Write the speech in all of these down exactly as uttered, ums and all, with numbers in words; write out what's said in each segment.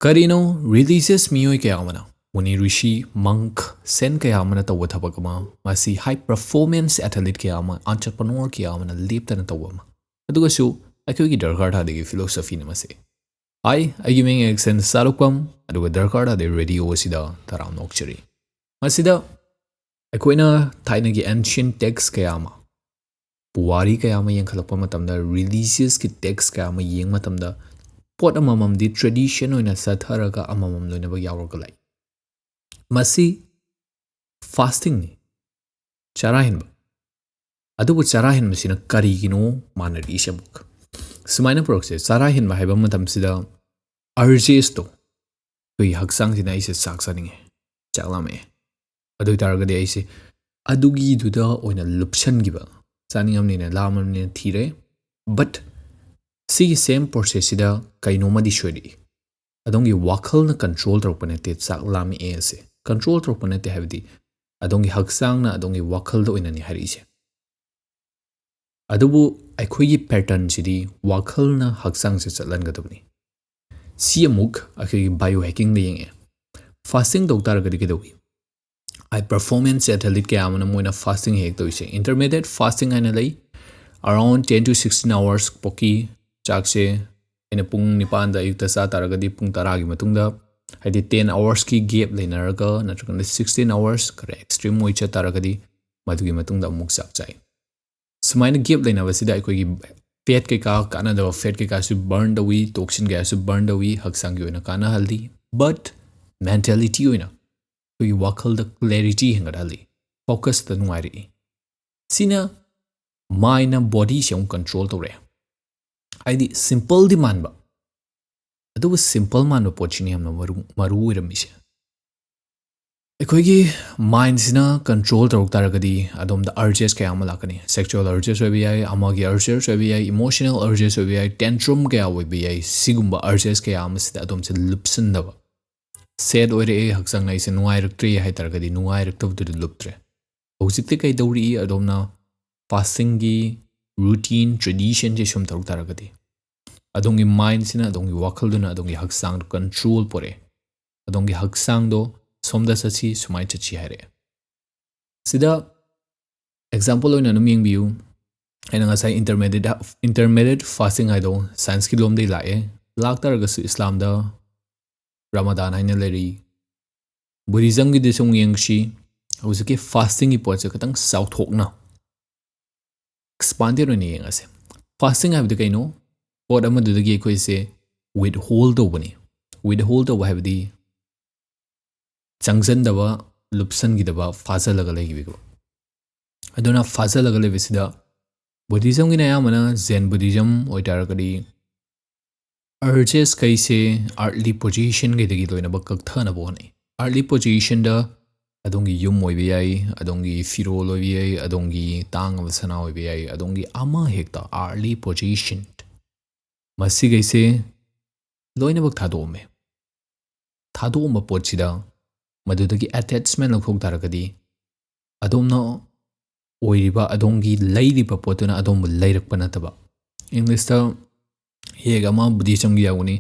ꯀꯔꯤꯅꯣ religious ꯃꯤꯑꯣꯏ ꯀꯌꯥ ꯑꯃꯅ, ꯃꯨꯅꯤ ꯔꯤꯁꯤ, ꯃꯪꯛ, ꯁꯦꯟ ꯀꯌꯥ ꯑꯃꯅ ꯇꯧꯕ ꯊꯕꯛ ꯑꯃ, ꯃꯁꯤ high performance athlete ꯀꯌꯥ ꯑꯃ, entrepreneur ꯀꯌꯥ ꯑꯃꯅ ꯂꯦꯞꯇꯅ ꯇꯧꯕ ꯑꯃ? ꯑꯗꯨꯒꯁꯨ ꯑꯩꯈꯣꯏꯒꯤ ꯗꯔꯀꯥꯔ ꯇꯥꯗꯦꯒꯤ philosophyꯅ ꯃꯁꯤ꯫ ꯍꯥꯏ, ꯑꯩꯒꯤ ꯃꯤꯡ ꯑꯦꯛꯁꯦꯟ ꯁꯥꯔꯨꯛꯄꯝ, ꯑꯗꯨꯒ ꯗꯔꯀꯥꯔ ꯇꯥꯗꯦ ꯔꯦꯗꯤꯑꯣ ꯑꯁꯤꯗ ꯇꯔꯥꯝꯅ ꯑꯣꯛꯆꯔꯤ꯫ ꯃꯁꯤꯗ ꯑꯩꯈꯣꯏꯅ ꯊꯥꯏꯅꯒꯤ ancient text ꯀꯌꯥ ꯑꯃ, ꯄꯨꯋꯥꯔꯤ ꯀꯌꯥ ꯑꯃ ꯌꯦꯡꯈꯠꯂꯛꯄ ꯃꯇꯝꯗ, religiousꯀꯤ text ꯀꯌꯥ ꯑꯃ ꯌꯦꯡꯕ ꯃꯇꯝꯗ, ꯄꯣꯠ ꯑꯃꯃꯝꯗꯤ tradition ꯑꯣꯏꯅ ꯆꯠꯊꯔꯒ ꯑꯃꯃꯝ ꯂꯣꯏꯅꯃꯛ ꯌꯥꯎꯔꯒ ꯂꯥꯛꯏ꯫ ꯃꯁꯤ fastingꯅꯤ, ꯆꯔꯥ ꯍꯦꯟꯕ꯫ ꯑꯗꯨꯕꯨ ꯆꯔꯥ ꯍꯦꯟꯕꯁꯤꯅ ꯀꯔꯤꯒꯤꯅꯣ ꯃꯥꯟꯅꯔꯛꯏꯁꯦ ꯑꯃꯨꯛ? ꯁꯨꯃꯥꯏꯅ ꯄꯨꯔꯛꯁꯦ, ꯆꯔꯥ ꯍꯦꯟꯕ ꯍꯥꯏꯕ ꯃꯇꯝꯁꯤꯗ urgesꯇꯣ, ꯑꯩꯈꯣꯏꯒꯤ ꯍꯛꯆꯥꯡꯁꯤꯅ ꯑꯩꯁꯦ ꯆꯥꯛ ꯆꯥꯅꯤꯡꯉꯦ, ꯆꯥꯛ ꯂꯥꯝꯃꯛꯑꯦ, ꯑꯗꯨ ꯑꯣꯏꯇꯥꯔꯒꯗꯤ ꯑꯩꯁꯦ ꯑꯗꯨꯒꯤꯗꯨꯗ ꯑꯣꯏꯅ ꯂꯨꯞꯁꯟꯈꯤꯕ, ꯆꯥꯅꯤꯡꯉꯕꯅꯤꯅ ꯂꯥꯝꯃꯕꯅꯤꯅ ꯊꯤꯔꯦ꯫ But ꯁꯤꯒꯤ same processꯁꯤꯗ ꯀꯩꯅꯣꯝꯃꯗꯤ ꯁꯣꯏꯔꯛꯏ꯫ ꯑꯗꯣꯝꯒꯤ ꯋꯥꯈꯜꯅ control ꯇꯧꯔꯛꯄ ꯅꯠꯇꯦ ꯆꯥꯛ ꯂꯥꯝꯃꯛꯑꯦ ꯑꯁꯦ꯫ Control ꯇꯧꯔꯛꯄ ꯅꯠꯇꯦ ꯍꯥꯏꯕꯗꯤ ꯑꯗꯣꯝꯒꯤ ꯍꯛꯆꯥꯡꯅ ꯑꯗꯣꯝꯒꯤ ꯋꯥꯈꯜꯗ ꯑꯣꯏꯅꯅꯤ ꯍꯥꯏꯔꯛꯏꯁꯦ꯫ ꯑꯗꯨꯕꯨ ꯑꯩꯈꯣꯏꯒꯤ patternꯁꯤꯗꯤ ꯋꯥꯈꯜꯅ ꯍꯛꯆꯥꯡꯁꯦ ꯆꯠꯍꯟꯒꯗꯕꯅꯤ꯫ ꯁꯤ ꯑꯃꯨꯛ ꯑꯩꯈꯣꯏꯒꯤ biohackingꯗ ꯌꯦꯡꯉꯛꯑꯦ꯫ Fasting ꯇꯧ ꯇꯥꯔꯒꯗꯤ ꯀꯩꯗꯧꯏ? High performance athlete ꯀꯌꯥ ꯑꯃꯅ ꯃꯣꯏꯅ fasting ꯍꯦꯛ ꯇꯧꯔꯤꯁꯦ, intermittent fasting ꯍꯥꯏꯅ ꯂꯩ꯫ Around ten to sixteen hours ꯄꯣꯛꯀꯤ ꯆꯥꯛꯁꯦ ꯑꯩꯅ ꯄꯨꯡ ꯅꯤꯄꯥꯟꯗ ꯑꯌꯨꯛꯇ ꯆꯥ ꯇꯥꯔꯒꯗꯤ ꯄꯨꯡ ꯇꯔꯥꯒꯤ ꯃꯇꯨꯡꯗ, ꯍꯥꯏꯗꯤ ten hoursꯀꯤ gap ꯂꯩꯅꯔꯒ, ꯅꯠꯇ꯭ꯔꯒꯅ sixteen hours, ꯈꯔ extreme ꯑꯣꯏ ꯆꯠ ꯇꯥꯔꯒꯗꯤ ꯃꯗꯨꯒꯤ ꯃꯇꯨꯡꯗ ꯑꯃꯨꯛ ꯆꯥꯛ ꯆꯥꯏ꯫ ꯁꯨꯃꯥꯏꯅ gap ꯂꯩꯅꯕꯁꯤꯗ ꯑꯩꯈꯣꯏꯒꯤ fat ꯀꯩꯀꯥ, ꯀꯥꯟꯅꯗꯕ fat ꯀꯩꯀꯥꯁꯨ burn ꯇꯧꯏ, toxin ꯀꯌꯥꯁꯨ burn ꯇꯧꯏ, ꯍꯛꯆꯥꯡꯒꯤ ꯑꯣꯏꯅ ꯀꯥꯟꯅꯍꯜꯂꯤ꯫ But mentality ꯑꯣꯏꯅ ꯑꯩꯈꯣꯏꯒꯤ ꯋꯥꯈꯜꯗ clarity ꯍꯦꯟꯒꯠꯍꯜꯂꯤ, focusꯇ ꯅꯨꯡꯉꯥꯏꯔꯛꯏ꯫ ꯁꯤꯅ mindꯅ bodyꯁꯦ ꯑꯃꯨꯛ control ꯇꯧꯔꯛꯑꯦ꯫ ꯍꯥꯏꯗꯤ simpleꯗꯤ ꯃꯥꯟꯕ, ꯑꯗꯨꯕꯨ simple ꯃꯥꯟꯕ ꯄꯣꯠꯁꯤꯅ ꯌꯥꯝꯅ ꯃꯔꯨ, ꯃꯔꯨ ꯑꯣꯏꯔꯝꯃꯤꯁꯦ꯫ ꯑꯩꯈꯣꯏꯒꯤ mindꯁꯤꯅ control ꯇꯧꯔꯛ ꯇꯥꯔꯒꯗꯤ ꯑꯗꯣꯝꯗ urges ꯀꯌꯥ ꯑꯃ ꯂꯥꯛꯀꯅꯤ꯫ Sexual urges ꯑꯣꯏꯕ ꯌꯥꯏ, ꯑꯃꯒꯤ urges ꯑꯣꯏꯕ ꯌꯥꯏ, emotional urges ꯑꯣꯏꯕ ꯌꯥꯏ, tantrum ꯀꯌꯥ ꯑꯣꯏꯕ ꯌꯥꯏ꯫ ꯁꯤꯒꯨꯝꯕ urges ꯀꯌꯥ ꯑꯃꯁꯤꯗ ꯑꯗꯣꯝꯁꯦ ꯂꯨꯞꯁꯤꯟꯗꯕ꯫ Sad ꯑꯣꯏꯔꯛꯑꯦ, ꯍꯛꯆꯥꯡ ꯑꯩꯁꯦ ꯅꯨꯡꯉꯥꯏꯔꯛꯇ꯭ꯔꯦ ꯍꯥꯏ ꯇꯥꯔꯒꯗꯤ ꯅꯨꯡꯉꯥꯏꯔꯛꯇꯕꯗꯨꯗ ꯂꯨꯞꯇ꯭ꯔꯦ꯫ ꯍꯧꯖꯤꯛꯇꯤ ꯀꯩꯗꯧꯔꯤ? ꯑꯗꯣꯝꯅ fastingꯒꯤ routine, traditionꯁꯦ ꯁꯨꯝ ꯇꯧꯔꯛ ꯇꯥꯔꯒꯗꯤ, ꯑꯗꯣꯝꯒꯤ ꯃꯥꯏꯟꯁꯤꯅ, ꯑꯗꯣꯝꯒꯤ ꯋꯥꯈꯜꯗꯨꯅ ꯑꯗꯣꯝꯒꯤ ꯍꯛꯆꯥꯡꯗ ꯀꯟꯇ꯭ꯔꯣꯜ ꯄꯣꯔꯛꯑꯦ꯫ ꯑꯗꯣꯝꯒꯤ ꯍꯛꯆꯥꯡꯗꯣ ꯁꯣꯝꯗ ꯆꯠꯁꯤ, ꯁꯨꯃꯥꯏꯅ ꯆꯠꯁꯤ ꯍꯥꯏꯔꯛꯑꯦ꯫ ꯁꯤꯗ ꯑꯦꯛꯖꯥꯝꯄꯜ ꯑꯣꯏꯅ ꯑꯗꯨꯝ ꯌꯦꯡꯕꯤꯌꯨ꯫ ꯑꯩꯅ ꯉꯁꯥꯏ intermittent intermittent fasting ꯍꯥꯏꯗꯣ ꯁꯥꯏꯟꯁꯀꯤ ꯂꯣꯝꯗꯒꯤ ꯂꯥꯛꯑꯦ꯫ ꯂꯥꯛꯇꯥꯔꯒꯁꯨ ꯏꯁꯂꯥꯝꯗ ꯔꯃꯗꯥꯟ ꯍꯥꯏꯅ ꯂꯩꯔꯤ꯫ ꯕꯨꯙꯤꯖꯝꯒꯤꯗꯁꯨ ꯑꯃꯨꯛ ꯌꯦꯡꯁꯤ꯫ ꯍꯧꯖꯤꯛꯀꯤ ꯐꯥꯁꯇꯤꯡꯒꯤ ꯄꯣꯠꯁꯦ ꯈꯤꯇꯪ ꯆꯥꯎꯊꯣꯛꯅ ꯑꯦꯛꯁꯄꯥꯟꯗꯦꯠ ꯑꯣꯏꯅ ꯌꯦꯡꯉꯁꯦ꯫ ꯐꯥꯁꯇꯤꯡ ꯍꯥꯏꯕꯗꯤ ꯀꯩꯅꯣ? ꯄꯣꯠ ꯑꯃꯗꯨꯗꯒꯤ ꯑꯩꯈꯣꯏꯁꯦ ꯋꯤꯠꯍꯣꯜ ꯇꯧꯕꯅꯤ꯫ ꯋꯤꯠꯍꯣꯜ ꯇꯧꯕ ꯍꯥꯏꯕꯗꯤ ꯆꯪꯁꯤꯟꯗꯕ, ꯂꯨꯞꯁꯟꯈꯤꯗꯕ, ꯐꯥꯖꯤꯜꯂꯒ ꯂꯩꯈꯤꯕ꯫ ꯑꯗꯨꯅ ꯐꯥꯖꯤꯜꯂꯒ ꯂꯩꯕꯁꯤꯗ ꯕꯨꯙꯤꯖꯝꯒꯤꯅ ꯑꯌꯥꯝꯕꯅ, ꯖꯦꯟ ꯕꯨꯙꯤꯖꯝ ꯑꯣꯏꯇꯥꯔꯒꯗꯤ, ꯑꯔꯆꯦꯁꯈꯩꯁꯦ ꯑꯥꯔꯠꯂꯤ ꯄꯣꯖꯤꯁꯟꯈꯩꯗꯒꯤ ꯂꯣꯏꯅꯃꯛ ꯀꯛꯊꯅꯕ ꯍꯣꯠꯅꯩ꯫ ꯑꯥꯔꯠꯂꯤ ꯄꯣꯖꯤꯁꯟꯗ ꯑꯗꯣꯝꯒꯤ ꯌꯨꯝ ꯑꯣꯏꯕ ꯌꯥꯏ, ꯑꯗꯣꯝꯒꯤ ꯐꯤꯔꯣꯜ ꯑꯣꯏꯕ ꯌꯥꯏ, ꯑꯗꯣꯝꯒꯤ ꯇꯥꯡꯉꯕ ꯁꯅꯥ ꯑꯣꯏꯕ ꯌꯥꯏ, ꯑꯗꯣꯝꯒꯤ ꯑꯃ ꯍꯦꯛꯇ ꯑꯥꯔꯠꯂꯤ ꯄꯣꯖꯤꯁꯟ꯫ ꯃꯁꯤꯈꯩꯁꯦ ꯂꯣꯏꯅꯃꯛ ꯊꯥꯗꯣꯛꯑꯝꯃꯦ꯫ ꯊꯥꯗꯣꯛꯑꯝꯕ ꯄꯣꯠꯁꯤꯗ ꯃꯗꯨꯗꯒꯤ ꯑꯦꯇꯦꯆꯃꯦꯟ ꯂꯧꯊꯣꯛ ꯇꯥꯔꯒꯗꯤ ꯑꯗꯣꯝꯅ ꯑꯣꯏꯔꯤꯕ, ꯑꯗꯣꯝꯒꯤ ꯂꯩꯔꯤꯕ ꯄꯣꯠꯇꯨꯅ ꯑꯗꯣꯝꯕꯨ ꯂꯩꯔꯛꯄ ꯅꯠꯇꯕ꯫ ꯏꯪꯂꯤꯁꯇ ꯍꯦꯛ ꯑꯃ ꯕꯨꯙꯤꯖꯝꯒꯤ ꯌꯥꯎꯒꯅꯤ,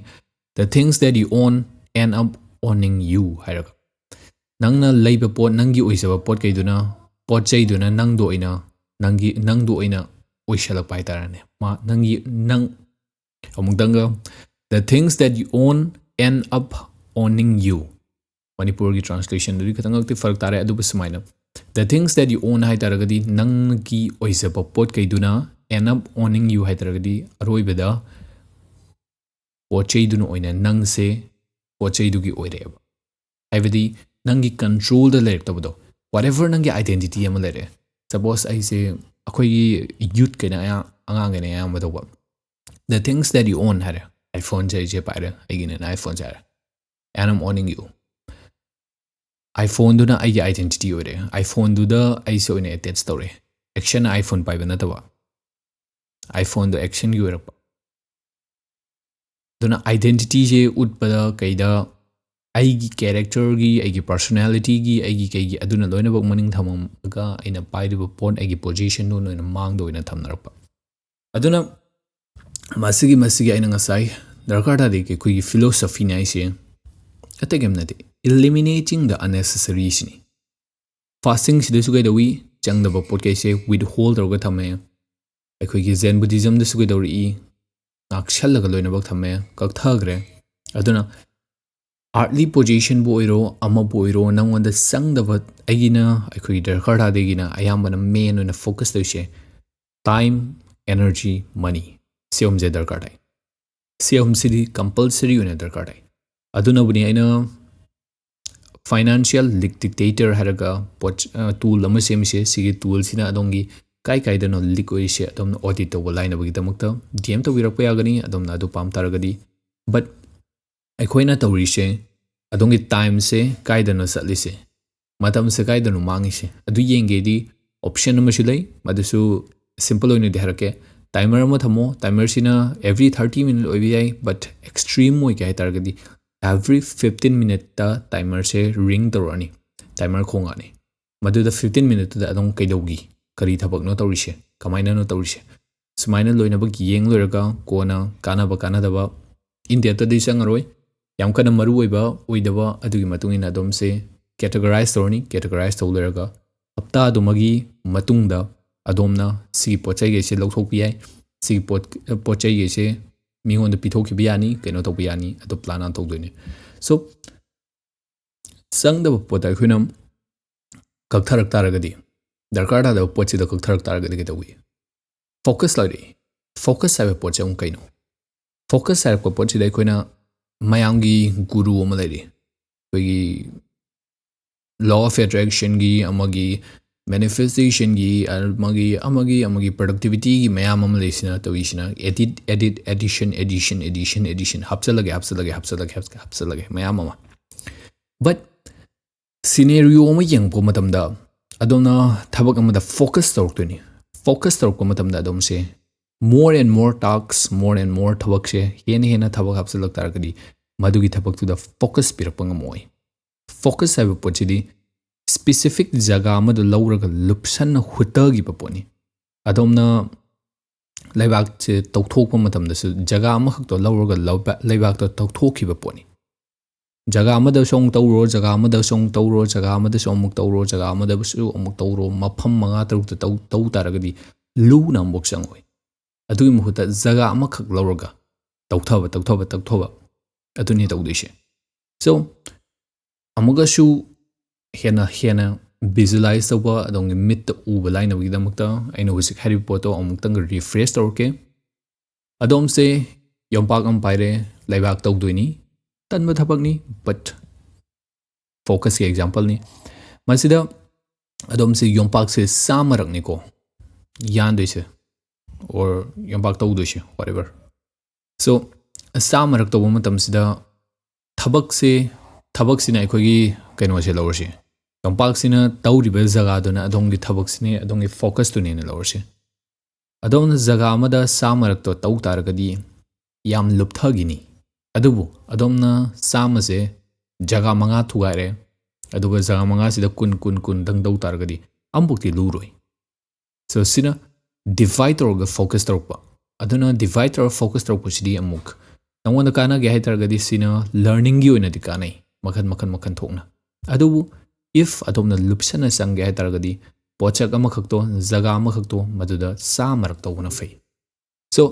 "The things that you own end up owning you" ꯍꯥꯏꯔꯒ꯫ ꯅꯪꯅ ꯂꯩꯕ ꯄꯣꯠ, ꯅꯪꯒꯤ ꯑꯣꯏꯖꯕ ꯄꯣꯠ ꯀꯩꯗꯨꯅ, ꯄꯣꯠ ꯆꯩꯗꯨꯅ ꯅꯪꯗꯣ ꯑꯣꯏꯅ, ꯅꯪꯒꯤ, ꯅꯪꯗꯣ ꯑꯣꯏꯅ ꯑꯣꯏꯁꯜꯂꯛꯄ ꯍꯥꯏꯇꯥꯔꯦꯅꯦ꯫ ꯃꯥ, ꯅꯪꯒꯤ, ꯅꯪ, ꯑꯃꯨꯛꯇꯪꯒ, "The things that you own end up owning you." ꯃꯅꯤꯄꯨꯔꯒꯤ ꯇ꯭ꯔꯥꯟꯁꯂꯦꯁꯟꯗꯨꯗꯤ ꯈꯤꯇꯪ ꯈꯛꯇꯤ ꯐꯔꯛ ꯇꯥꯔꯦ, ꯑꯗꯨꯕꯨ ꯁꯨꯃꯥꯏꯅ, "The things that you own" ꯍꯥꯏ ꯇꯥꯔꯒꯗꯤ ꯅꯪꯒꯤ ꯑꯣꯏꯖꯕ ꯄꯣꯠ ꯀꯩꯗꯨꯅ, "end up owning you" ꯍꯥꯏ ꯇꯥꯔꯒꯗꯤ ꯑꯔꯣꯏꯕꯗ ꯄꯣꯠ ꯆꯩꯗꯨꯅ ꯑꯣꯏꯅ ꯅꯪꯁꯦ ꯄꯣꯠ ꯆꯩꯗꯨꯒꯤ ꯑꯣꯏꯔꯛꯑꯦꯕ꯫ ꯍꯥꯏꯕꯗꯤ ꯅꯪꯒꯤ ꯀꯟꯇ꯭ꯔꯣꯜꯗ ꯂꯩꯔꯛꯇꯕꯗꯣ꯫ Whatever ꯅꯪꯒꯤ ꯑꯥꯏꯗꯦꯟꯇꯤꯇꯤ ꯑꯃ ꯂꯩꯔꯦ꯫ ꯁꯄꯣꯁ ꯑꯩꯁꯦ, ꯑꯩꯈꯣꯏꯒꯤ ꯌꯨꯠꯈꯩꯅ ꯑꯌꯥ-, ꯑꯉꯥꯡꯈꯩꯅ ꯑꯌꯥꯝꯕ ꯇꯧꯕ, "The things that you own" ꯍꯥꯏꯔꯦ꯫ iPhone-ꯁꯦ ꯑꯩꯁꯦ ꯄꯥꯏꯔꯦ, ꯑꯩꯒꯤꯅꯦꯅ iPhone-ꯁꯦ ꯍꯥꯏꯔꯦ꯫ "And I'm owning you." iPhone-ꯗꯨꯅ ꯑꯩꯒꯤ ꯑꯥꯏꯗꯦꯟꯇꯤꯇꯤ ꯑꯣꯏꯔꯦ꯫ iPhone-ꯗꯨꯗ ꯑꯩꯁꯦ ꯑꯣꯏꯅ ꯑꯦꯇꯦꯆ ꯇꯧꯔꯦ꯫ Action-ꯅ iPhone ꯄꯥꯏꯕ ꯅꯠꯇꯕ, iPhone-ꯗꯣ action-ꯒꯤ ꯑꯣꯏꯔꯛꯄ꯫ ꯑꯗꯨꯅ ꯑꯥꯏꯗꯦꯟꯇꯤꯇꯤꯁꯦ ꯎꯠꯄꯗ ꯀꯩꯗ, ꯑꯩꯒꯤ ꯀꯦꯔꯦꯛꯇꯔꯒꯤ, ꯑꯩꯒꯤ ꯄꯔꯁꯣꯅꯦꯂꯤꯇꯤꯒꯤ, ꯑꯩꯒꯤ ꯀꯩꯒꯤ, ꯑꯗꯨꯅ ꯂꯣꯏꯅꯃꯛ ꯃꯅꯤꯡ ꯊꯝꯃꯒ ꯑꯩꯅ ꯄꯥꯏꯔꯤꯕ ꯄꯣꯠ, ꯑꯩꯒꯤ ꯄꯣꯖꯤꯁꯟꯗꯨ ꯑꯣꯏꯅ ꯃꯥꯡꯗ ꯑꯣꯏꯅ ꯊꯝꯅꯔꯛꯄ꯫ ꯑꯗꯨꯅ ꯃꯁꯤꯒꯤ ꯃꯁꯤꯒꯤ ꯑꯩꯅ ꯉꯁꯥꯏ ꯗꯔꯀꯥꯔ ꯇꯥꯗꯦꯒꯤ ꯑꯩꯈꯣꯏꯒꯤ philosophyꯅꯦ ꯍꯥꯏꯁꯦ ꯑꯇꯩ ꯀꯩꯝ ꯅꯠꯇꯦ, eliminating the unnecessary ꯁꯤꯅꯤ꯫ Fastingꯁꯤꯗꯁꯨ ꯀꯩꯗꯧꯏ? ꯆꯪꯗꯕ ꯄꯣꯠꯈꯩꯁꯦ withhold ꯇꯧꯔꯒ ꯊꯝꯃꯦ꯫ ꯑꯩꯈꯣꯏꯒꯤ Zen Buddhismꯗꯁꯨ ꯀꯩꯗꯧꯔꯛꯏ? ꯉꯥꯛꯁꯜꯂꯒ ꯂꯣꯏꯅꯃꯛ ꯊꯝꯃꯦ, ꯀꯛꯊꯈ꯭ꯔꯦ꯫ ꯑꯗꯨꯅ earthly positionꯕꯨ ꯑꯣꯏꯔꯣ, ꯑꯃꯕꯨ ꯑꯣꯏꯔꯣ, ꯅꯪꯉꯣꯟꯗ ꯆꯪꯗꯕ, ꯑꯩꯒꯤꯅ, ꯑꯩꯈꯣꯏꯒꯤ ꯗꯔꯀꯥꯔ ꯇꯥꯗꯦꯒꯤꯅ ꯑꯌꯥꯝꯕꯅ main ꯑꯣꯏꯅ focus ꯇꯧꯔꯤꯁꯦ time, energy, money꯫ ꯁꯤ ꯑꯍꯨꯝꯁꯦ ꯗꯔꯀꯥꯔ ꯇꯥꯏ꯫ ꯁꯤ ꯑꯍꯨꯝꯁꯤꯗꯤ compulsory ꯑꯣꯏꯅ ꯗꯔꯀꯥꯔ ꯇꯥꯏ꯫ ꯑꯗꯨꯅꯕꯨꯅꯤ ꯑꯩꯅ financial dictator ꯍꯥꯏꯔꯒ ꯄꯣꯠ, tool ꯑꯃ ꯁꯦꯝꯃꯤꯁꯦ꯫ ꯁꯤꯒꯤ toolꯁꯤꯅ ꯑꯗꯣꯝꯒꯤ ꯀꯥꯏ ꯀꯥꯏꯗꯅꯣ leak ꯑꯣꯏꯔꯤꯁꯦ ꯑꯗꯣꯝꯅ audit ꯇꯧꯕ ꯂꯥꯏꯅꯕꯒꯤꯗꯃꯛꯇ D M ꯇꯧꯕꯤꯔꯛꯄ ꯌꯥꯒꯅꯤ, ꯑꯗꯣꯝꯅ ꯑꯗꯨ ꯄꯥꯝ ꯇꯥꯔꯒꯗꯤ꯫ But ꯑꯩꯈꯣꯏꯅ ꯇꯧꯔꯤꯁꯦ ꯑꯗꯣꯝꯒꯤ timeꯁꯦ ꯀꯥꯏꯗꯅꯣ ꯆꯠꯂꯤꯁꯦ, ꯃꯇꯝꯁꯦ ꯀꯥꯏꯗꯅꯣ ꯃꯥꯡꯉꯤꯁꯦ, ꯑꯗꯨ ꯌꯦꯡꯒꯦꯗꯤ option ꯑꯃꯁꯨ ꯂꯩ꯫ ꯃꯗꯨꯁꯨ simple ꯑꯣꯏꯅꯗꯤ ꯍꯥꯏꯔꯛꯀꯦ꯫ Timer ꯑꯃ ꯊꯝꯃꯣ꯫ Timerꯁꯤꯅ every thirty minute ꯑꯣꯏꯕ ꯌꯥꯏ, but extreme ꯑꯣꯏꯒꯦ ꯍꯥꯏ ꯇꯥꯔꯒꯗꯤ every fifteen minuteꯇ timerꯁꯦ ring ꯇꯧꯔꯛꯑꯅꯤ, timer ꯈꯣꯡꯉꯛꯑꯅꯤ꯫ ꯃꯗꯨꯗ fifteen minuteꯇꯨꯗ ꯑꯗꯨꯝ ꯀꯩꯗꯧꯈꯤ, ꯀꯔꯤ ꯊꯕꯛꯅꯣ ꯇꯧꯔꯤꯁꯦ, ꯀꯃꯥꯏꯅꯅꯣ ꯇꯧꯔꯤꯁꯦ, ꯁꯨꯃꯥꯏꯅ ꯂꯣꯏꯅꯃꯛ ꯌꯦꯡ ꯂꯣꯏꯔꯒ ꯀꯣꯟꯅ ꯀꯥꯟꯅꯕ ꯀꯥꯟꯅꯗꯕ, in depthꯇꯗꯤ ꯆꯪꯉꯔꯣꯏ, ꯌꯥꯝ ꯀꯟꯅ ꯃꯔꯨ ꯑꯣꯏꯕ ꯑꯣꯏꯗꯕ ꯑꯗꯨꯒꯤ ꯃꯇꯨꯡ ꯏꯟꯅ ꯑꯗꯣꯝꯁꯦ categorize ꯇꯧꯔꯅꯤ꯫ Categorize ꯇꯧ ꯂꯣꯏꯔꯒ ꯍꯞꯇꯥꯗꯨꯃꯒꯤ ꯃꯇꯨꯡꯗ ꯑꯗꯣꯝꯅ ꯁꯤꯒꯤ ꯄꯣꯠ ꯆꯩꯈꯩꯁꯦ ꯂꯧꯊꯣꯛꯄ ꯌꯥꯏ, ꯁꯤꯒꯤ ꯄꯣꯠ, ꯄꯣꯠ ꯆꯩꯈꯩꯁꯦ ꯃꯤꯉꯣꯟꯗ ꯄꯤꯊꯣꯛꯈꯤꯕ ꯌꯥꯅꯤ, ꯀꯩꯅꯣ ꯇꯧꯕ ꯌꯥꯅꯤ, ꯑꯗꯣ plan ꯑꯃ ꯇꯧꯗꯣꯏꯅꯦ꯫ So ꯆꯪꯗꯕ ꯄꯣꯠꯇ ꯑꯩꯈꯣꯏꯅ ꯀꯛꯊꯔꯛ ꯇꯥꯔꯒꯗꯤ, ꯗꯔꯀꯥꯔ ꯇꯥꯗꯕ ꯄꯣꯠꯁꯤꯗ ꯀꯛꯊꯔꯛ ꯇꯥꯔꯒꯗꯤ ꯀꯩꯗꯧꯏ? Focus ꯂꯥꯛꯏ꯫ Focus ꯍꯥꯏꯕ ꯄꯣꯠꯁꯦ ꯑꯃꯨꯛ ꯀꯩꯅꯣ? Focus ꯍꯥꯏꯔꯛꯄ ꯄꯣꯠꯁꯤꯗ ꯑꯩꯈꯣꯏꯅ ꯃꯌꯥꯝꯒꯤ ꯒꯨꯔꯨ ꯑꯃ ꯂꯩꯔꯤ, ꯑꯩꯈꯣꯏꯒꯤ law of attractionꯒꯤ, ꯑꯃꯒꯤ manifestationꯒꯤ, ꯑꯃꯒꯤ, ꯑꯃꯒꯤ, ꯑꯃꯒꯤ productivityꯒꯤ ꯃꯌꯥꯝ ꯑꯃ ꯂꯩꯁꯤꯅ ꯇꯧꯔꯤꯁꯤꯅ edit, edit, addition, addition, addition, addition, ꯍꯥꯞꯆꯜꯂꯒꯦ, ꯍꯥꯞꯆꯜꯂꯒꯦ, ꯍꯥꯞꯆꯜꯂꯒꯦ, ꯍꯥꯞꯆꯜꯂꯒꯦ, ꯃꯌꯥꯝ ꯑꯃ꯫ But scenario ꯑꯃ ꯌꯦꯡꯉꯛꯄ ꯃꯇꯝꯗ ꯑꯗꯣꯝꯅ ꯊꯕꯛ ꯑꯃꯗ focus ꯇꯧꯔꯛꯇꯣꯏꯅꯤ꯫ Focus ꯇꯧꯔꯛꯄ ꯃꯇꯝꯗ ꯑꯗꯣꯝꯁꯦ more and more tasks, more and more ꯊꯕꯛꯁꯦ ꯍꯦꯟꯅ ꯍꯦꯟꯅ ꯊꯕꯛ ꯍꯥꯞꯆꯤꯜꯂꯛ ꯇꯥꯔꯒꯗꯤ ꯃꯗꯨꯒꯤ ꯊꯕꯛꯇꯨꯗ focus ꯄꯤꯔꯛꯄ ꯉꯝꯃꯣꯏ꯫ Focus ꯍꯥꯏꯕ ꯄꯣꯠꯁꯤꯗꯤ specific ꯖꯒꯥ ꯑꯃꯗ ꯂꯧꯔꯒ ꯂꯨꯞꯁꯟꯅ ꯍꯨꯠꯇꯈꯤꯕ ꯄꯣꯠꯅꯤ꯫ ꯑꯗꯣꯝꯅ ꯂꯩꯕꯥꯛꯁꯦ ꯇꯧꯊꯣꯛꯄ ꯃꯇꯝꯗꯁꯨ ꯖꯒꯥ ꯑꯃꯈꯛꯇꯣ ꯂꯧꯔꯒ ꯂꯧꯕ- ꯂꯩꯕꯥꯛꯇꯣ ꯇꯧꯊꯣꯛꯈꯤꯕ ꯄꯣꯠꯅꯤ꯫ ꯖꯒꯥ ꯑꯃꯗꯁꯨ ꯑꯃꯨꯛ ꯇꯧꯔꯣ, ꯖꯒꯥ ꯑꯃꯗꯁꯨ ꯑꯃꯨꯛ ꯇꯧꯔꯣ, ꯖꯒꯥ ꯑꯃꯗꯁꯨ ꯑꯃꯨꯛ ꯇꯧꯔꯣ, ꯖꯒꯥ ꯑꯃꯗꯁꯨ ꯑꯃꯨꯛ ꯇꯧꯔꯣ, ꯃꯐꯝ ꯃꯉꯥ ꯇꯔꯨꯛꯇ ꯇꯧ ꯇꯧ ꯇꯥꯔꯒꯗꯤ ꯂꯨꯅ ꯑꯃꯨꯛ ꯆꯪꯉꯣꯏ꯫ ꯑꯗꯨꯒꯤ ꯃꯍꯨꯠꯇ ꯖꯒꯥ ꯑꯃꯈꯛ ꯂꯧꯔꯒ ꯇꯧꯊꯕ, ꯇꯧꯊꯕ, ꯇꯧꯊꯕ, ꯑꯗꯨꯅꯤ ꯇꯧꯗꯣꯏꯁꯦ꯫ So, ꯑꯃꯨꯛꯀꯁꯨ ꯍꯦꯟꯅ ꯍꯦꯟꯅ visualize ꯇꯧꯕ, ꯑꯗꯣꯝꯒꯤ ꯃꯤꯠꯇ ꯎꯕ ꯂꯥꯏꯅꯕꯒꯤꯗꯃꯛꯇ ꯑꯩꯅ ꯍꯧꯖꯤꯛ ꯍꯥꯏꯔꯤꯕ ꯄꯣꯠꯇꯣ ꯑꯃꯨꯛꯇꯪ refresh ꯇꯧꯔꯛꯀꯦ꯫ ꯑꯗꯣꯝꯁꯦ ꯌꯣꯝꯄꯥꯛ ꯑꯃ ꯄꯥꯏꯔꯦ, ꯂꯩꯕꯥꯛ ꯇꯧꯗꯣꯏꯅꯤ꯫ ꯇꯟꯕ ꯊꯕꯛꯅꯤ, but focusꯀꯤ exampleꯅꯤ꯫ ꯃꯁꯤꯗ ꯑꯗꯣꯝꯁꯦ ꯌꯣꯝꯄꯥꯛꯁꯦ ꯆꯥꯝꯃꯔꯛꯅꯤꯀꯣ ꯌꯥꯟꯗꯣꯏꯁꯦ, or ꯌꯣꯝꯄꯥꯛ ꯇꯧꯗꯣꯏꯁꯦ, whatever꯫ So, ꯆꯥꯝꯃꯔꯛ ꯇꯧꯕ ꯃꯇꯝꯁꯤꯗ ꯊꯕꯛꯁꯦ, ꯊꯕꯛꯁꯤꯅ ꯑꯩꯈꯣꯏꯒꯤ ꯀꯩꯅꯣꯁꯦ ꯂꯧꯔꯁꯤ, ꯌꯣꯝꯄꯥꯛꯁꯤꯅ ꯇꯧꯔꯤꯕ ꯖꯒꯥꯗꯨꯅ ꯑꯗꯣꯝꯒꯤ ꯊꯕꯛꯁꯤꯅꯦ, ꯑꯗꯣꯝꯒꯤ focusꯇꯨꯅꯦꯅ ꯂꯧꯔꯁꯤ꯫ ꯑꯗꯣꯝꯅ ꯖꯒꯥ ꯑꯃꯗ ꯆꯥꯝꯃꯔꯛꯇꯣ ꯇꯧ ꯇꯥꯔꯒꯗꯤ ꯌꯥꯝ ꯂꯨꯞꯊꯈꯤꯅꯤ꯫ ꯑꯗꯨꯕꯨ ꯑꯗꯣꯝꯅ ꯆꯥꯝꯃꯁꯦ ꯖꯒꯥ ꯃꯉꯥ ꯊꯨꯒꯥꯏꯔꯦ, ꯑꯗꯨꯒ ꯖꯒꯥ ꯃꯉꯥꯁꯤꯗ ꯀꯨꯟ, ꯀꯨꯟ, ꯀꯨꯟꯗꯪ ꯇꯧ ꯇꯥꯔꯒꯗꯤ ꯑꯃꯐꯥꯎꯇꯤ ꯂꯨꯔꯣꯏ꯫ So, ꯁꯤꯅ divide ꯇꯧꯔꯒ focus ꯇꯧꯔꯛꯄ꯫ ꯑꯗꯨꯅ divide ꯇꯧꯔꯒ focus ꯇꯧꯔꯛꯄꯁꯤꯗꯤ ꯑꯃꯨꯛ ꯅꯉꯣꯟꯗ ꯀꯥꯟꯅꯒꯦ ꯍꯥꯏ ꯇꯥꯔꯒꯗꯤ ꯁꯤꯅ learningꯒꯤ ꯑꯣꯏꯅꯗꯤ ꯀꯥꯟꯅꯩ, ꯃꯈꯜ, ꯃꯈꯜ, ꯃꯈꯜ ꯊꯣꯛꯅ꯫ ꯑꯗꯨꯕꯨ if ꯑꯗꯣꯝꯅ ꯂꯨꯞꯁꯟꯅ ꯆꯪꯒꯦ ꯍꯥꯏ ꯇꯥꯔꯒꯗꯤ ꯄꯣꯠꯁꯛ ꯑꯃꯈꯛꯇꯣ, ꯖꯒꯥ ꯑꯃꯈꯛꯇꯣ, ꯃꯗꯨꯗ ꯆꯥꯝꯃꯔꯛ ꯇꯧꯕꯅ ꯐꯩ꯫ So,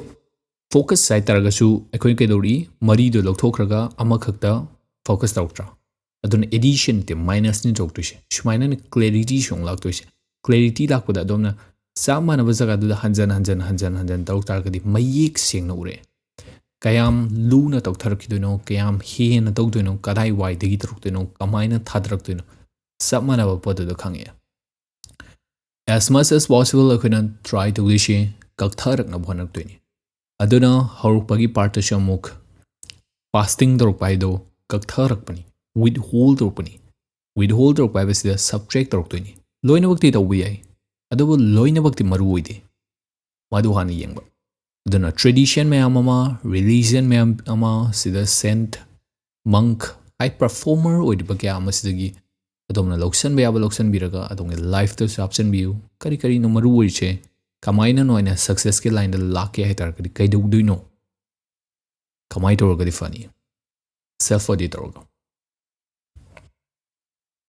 focus ꯍꯥꯏ ꯇꯥꯔꯒꯁꯨ ꯑꯩꯈꯣꯏꯅ ꯀꯩꯗꯧꯔꯤ? ꯃꯔꯤꯗꯣ ꯂꯧꯊꯣꯛꯈ꯭ꯔꯒ ꯑꯃꯈꯛꯇ focus ꯇꯧꯔꯛꯇ꯭ꯔꯥ? ꯑꯗꯨꯅ addition ꯅꯠꯇꯦ, minusꯅꯤ ꯇꯧꯔꯛꯇꯣꯏꯁꯦ꯫ ꯁꯨꯃꯥꯏꯅ clarity ꯁꯨ ꯑꯃꯨꯛ ꯂꯥꯛꯇꯣꯏꯁꯦ꯫ Clarity ꯂꯥꯛꯄꯗ ꯑꯗꯣꯝꯅ ꯆꯞ ꯃꯥꯟꯅꯕ ꯖꯒꯥꯗꯨꯗ ꯍꯟꯖꯟ, ꯍꯟꯖꯟ, ꯍꯟꯖꯟ, ꯍꯟꯖꯟ ꯇꯧꯔꯛ ꯇꯥꯔꯒꯗꯤ ꯃꯌꯦꯛ ꯁꯦꯡꯅ ꯎꯔꯛꯑꯦ꯫ ꯀꯌꯥꯝ ꯂꯨꯅ ꯇꯧꯊꯔꯛꯈꯤꯗꯣꯏꯅꯣ, ꯀꯌꯥꯝ ꯍꯦꯟꯅ ꯇꯧꯗꯣꯏꯅꯣ, ꯀꯗꯥꯏ ꯋꯥꯏꯗꯒꯤ ꯇꯧꯔꯛꯇꯣꯏꯅꯣ, ꯀꯃꯥꯏꯅ ꯊꯥꯗꯔꯛꯇꯣꯏꯅꯣ, ꯆꯞ ꯃꯥꯟꯅꯕ ꯄꯣꯠꯇꯨꯗ ꯈꯪꯉꯛꯑꯦ꯫ As much as possible ꯑꯩꯈꯣꯏꯅ try ꯇꯧꯗꯣꯏꯁꯤ ꯀꯛꯊꯔꯛꯅꯕ ꯍꯣꯠꯅꯔꯛꯇꯣꯏꯅꯤ꯫ ꯑꯗꯨꯅ ꯍꯧꯔꯛꯄꯒꯤ partꯇꯁꯨ ꯑꯃꯨꯛ fasting ꯇꯧꯔꯛꯄ ꯍꯥꯏꯗꯣ ꯀꯛꯊꯔꯛꯄꯅꯤ, withhold ꯇꯧꯔꯛꯄꯅꯤ꯫ Withhold ꯇꯧꯔꯛꯄ ꯍꯥꯏꯕꯁꯤꯗ subtract ꯇꯧꯔꯛꯇꯣꯏꯅꯤ꯫ ꯂꯣꯏꯅꯃꯛꯇꯤ ꯇꯧꯕ ꯌꯥꯏ, ꯑꯗꯨꯕꯨ ꯂꯣꯏꯅꯃꯛꯇꯤ ꯃꯔꯨ ꯑꯣꯏꯗꯦ꯫ ꯃꯗꯨ ꯍꯥꯟꯅ ꯌꯦꯡꯕ꯫ ꯑꯗꯨꯅ tradition ꯃꯌꯥꯝ ꯑꯃ, religion ꯃꯌꯥꯝ ꯑꯃ, ꯁꯤꯗ saint, monk, high performer ꯑꯣꯏꯔꯤꯕ ꯀꯌꯥ ꯑꯃꯁꯤꯗꯒꯤ ꯑꯗꯣꯝꯅ ꯂꯧꯁꯤꯟꯕ ꯌꯥꯕ ꯂꯧꯁꯤꯟꯕꯤꯔꯒ ꯑꯗꯣꯝꯒꯤ lifeꯇꯁꯨ ꯍꯥꯞꯆꯤꯟꯕꯤꯌꯨ꯫ ꯀꯔꯤ ꯀꯔꯤꯅꯣ ꯃꯔꯨ ꯑꯣꯏꯔꯤꯁꯦ? ꯀꯃꯥꯏꯅ ꯅꯣꯏꯅ ꯁꯛꯁꯦꯁꯀꯤ ꯂꯥꯏꯟꯗ ꯂꯥꯛꯀꯦ ꯍꯥꯏ ꯇꯥꯔꯒꯗꯤ ꯀꯩꯗꯧꯗꯣꯏꯅꯣ? ꯀꯃꯥꯏꯅ ꯇꯧꯔꯒꯗꯤ ꯐꯅꯤ? ꯁꯦꯜꯐ ꯑꯣꯗꯤꯠ ꯇꯧꯔꯒ꯫